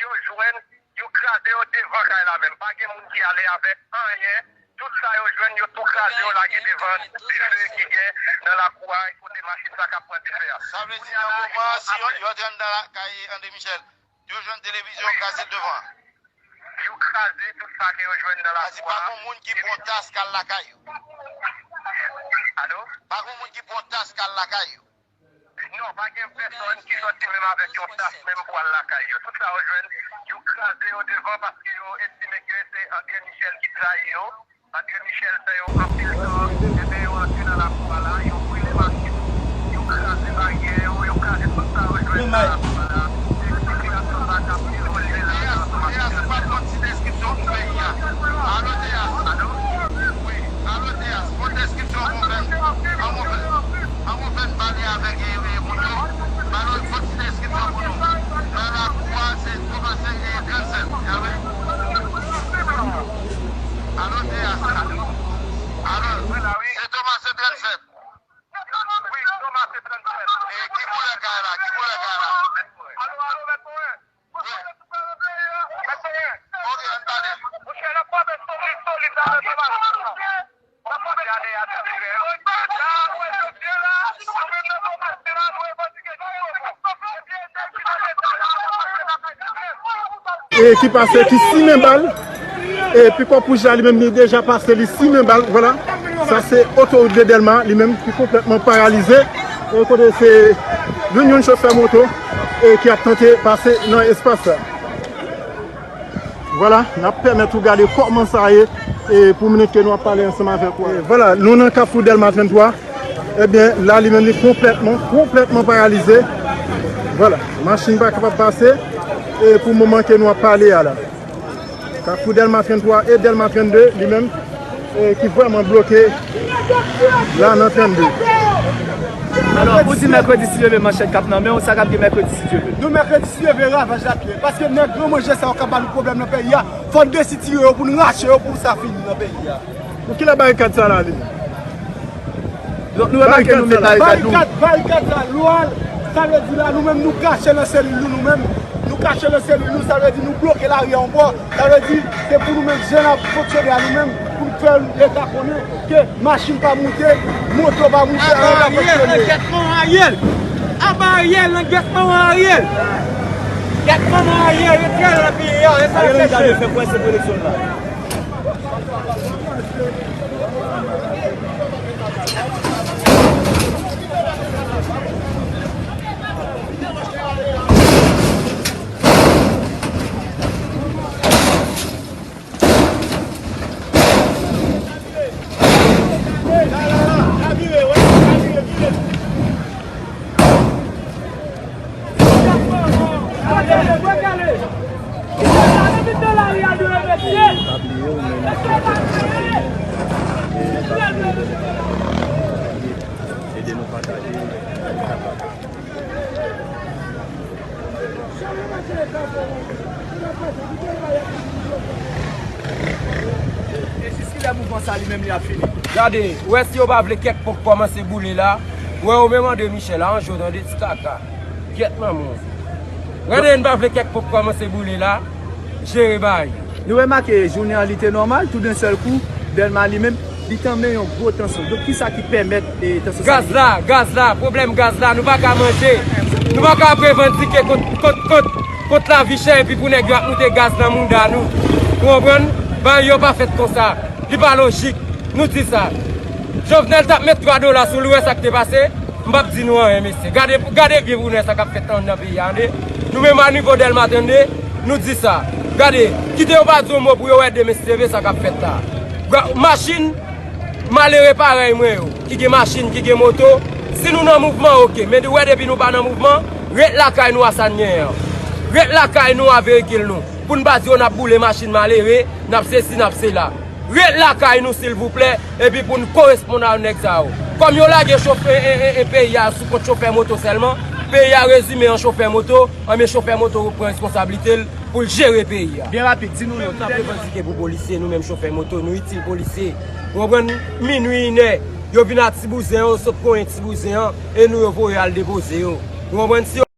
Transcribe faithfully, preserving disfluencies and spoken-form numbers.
Yo jwenn, yo kraze yo devan kay la menm. Pa gen moun ki ale avèk anyen. Tout sa yo jwenn, yo tou kraze, yo lage devan dife ki gen nan lakou a, kote machin sa k ap pran dife a. Sa vle di nan moman an, si yo, yo antre anndan lakay André Michel, yo jwenn televizyon kraze devan. Yo kraze tout sa ke yo jwenn nan lakou a. Sa vle di pa gen moun ki pran tas k al lakay yo. Alo? Pa gen moun ki pran tas k al lakay yo. Non, pa gen pèsonn ki sòti menm avèk yon tas menm pou al lakay yo. Tout sa yo jwenn, yo kraze yo devan paske yo estime ke se André Michel ki trayi yo. André Michel fè yo anpil tò, ebyen yo antre nan lakou a la, yo brile machin, yo kraze baryè yo, yo kraze tout sa yo jwenn nan lakou a la. Sitiyasyon sa k ap evòlye la nan Teyas, ou pa fè yon ti deskripsyon pou peyi a? Alo, Teyas. Alo? Wi, alo, Teyas. Fè yon deskripsyon pou mwen. An mwen fè, an mwen fè n pale avèk, e, e, moun yo. Ba nou yon ti deskripsyon pou nou. Nan lakou a, se Thomas se, e, trannsèt. Alo, Teyas. Alo, se Thomas se trannsèt. Wi, Thomas se trannsèt. E ki koulè kay la? Ki koulè kay la? Alo, alo, mèt mwen. Wi. Mèt mwen. Ok, ann pale. E ki pase, ki simen bal. E pikòp wouj la, li menm, li deja pase, li simen bal. Vwala. Sa se otowout de Dèlma, li menm, ki konplètman paralize. E kote se youn youn chofè moto, e ki ap tante pase nan espas sa. Vwala, n ap pèmèt ou gade kòman sa ye, e pou minit ke nou ap pale ansanm avèk ou a. E vwala, nou nan kafou Dèlma trannntwa. Ebyen, la, li menm, li konplètman, konplètman paralize. Vwala, machin pa kapab pase, e pou moman ke nou ap pale a la. Kafou Dèlma trannntwa e Dèlma trannde, li menm, e ki vrèman bloke la nan trannde. Alò, ou di mèkredi si Dye vle, manchèt k ap nan men w, sa k ap gen mèkredi si Dye vle? Nou mèkredi si Dye vle, ravaj la ap gen. Paske nèg gran manje sa yo k ap ba nou pwoblèm nan peyi a, fò n desitire yo pou n rache yo pou sa fini nan peyi a. Pou ki lè barikad sa la, li menm? Donk, nou remake nou met barikad nou. Barikad, barikad la, lwa, sa vle di la, nou menm, nou kache nan selil nou, nou menm. Nou kache nan selil nou, sa vle di nou bloke lari a yon bò. Sa vle di, se pou nou menm, jan n ap fonksyone a nou menm, pou n fè Leta konnen ke machin pa moute, moto pa moute, anyen pa fonksyone. Ariel, gèt manman Ariel! Aba Ariel, nan gèt manman Ariel! Gèt manman Ariel, retire l nan peyi a, e sa l ap chèche. Fè kwè se pou eleksyon la. Ede nou pataje. E jiskilè mouvman sa li menm li ap fini? Gade, ou wè si yo pa vle kèk pon kòmanse boule la, ou wè yo menm André Michel a, an jo tande ti kaka. Gyèt manman w. Gade, n pa vle kèk pon kòmanse boule la, jere bagay. Nou remake jounen an li te nòmal, tou d'un sèl kou, Dèlma li menm, li tanmen yon gwo tansyon. Donk, kisa ki pèmèt, e, tansyon sa? Gaz la, gaz la, pwoblèm gaz la, nou pa ka manje. Nou pa ka ap revandike kont, kont, kont, kont lavi chè, epi pou nèg yo ap moute gaz nan mouda nou. Ou konprann? Bagay yo pa fèt konsa. Li pa lojik. Nou di sa. Jovenel t ap met twa dola sou li, ou wè sa k te pase? M p ap di nou anyen, mesye. Gade, gade byen pou nou wè sa k ap fèt anndan peyi a, tande. Nou menm a nivo Dèlma trannde, nou di sa. Gade, kite yo pa di yon mo pou yo wè de mesye vre sa k ap fèt la. Ga-, machin, malere parèy mwen yo, ki gen machin, ki gen moto, si nou nan mouvman, oke. Men ou wè depi nou pa nan mouvman, ret lakay nou a sa n genyen an. Ret lakay nou a veyikil nou. Pou n pa di yo n ap boule machin malere, n ap sesi, n ap sela. Ret lakay nou, silvouplè, epi pou n koresponn a nèg sa yo. Kòm yo lage chofè, e, e, e, peyi a sou kont chofè moto sèlman, peyi a rezime an chofè moto, anben chofè moto pran responsablite l pou l jere peyi a. Byen rapid, di nou non. Nou t ap revandike pou polisye, nou menm chofè moto, nou itil polisye. Ou konprann? Minwi, inè, yo vin a ti bouzen an, yo sot konyen ti bouzen an, e nou yo voye al depoze yo. Ou konprann? Si yo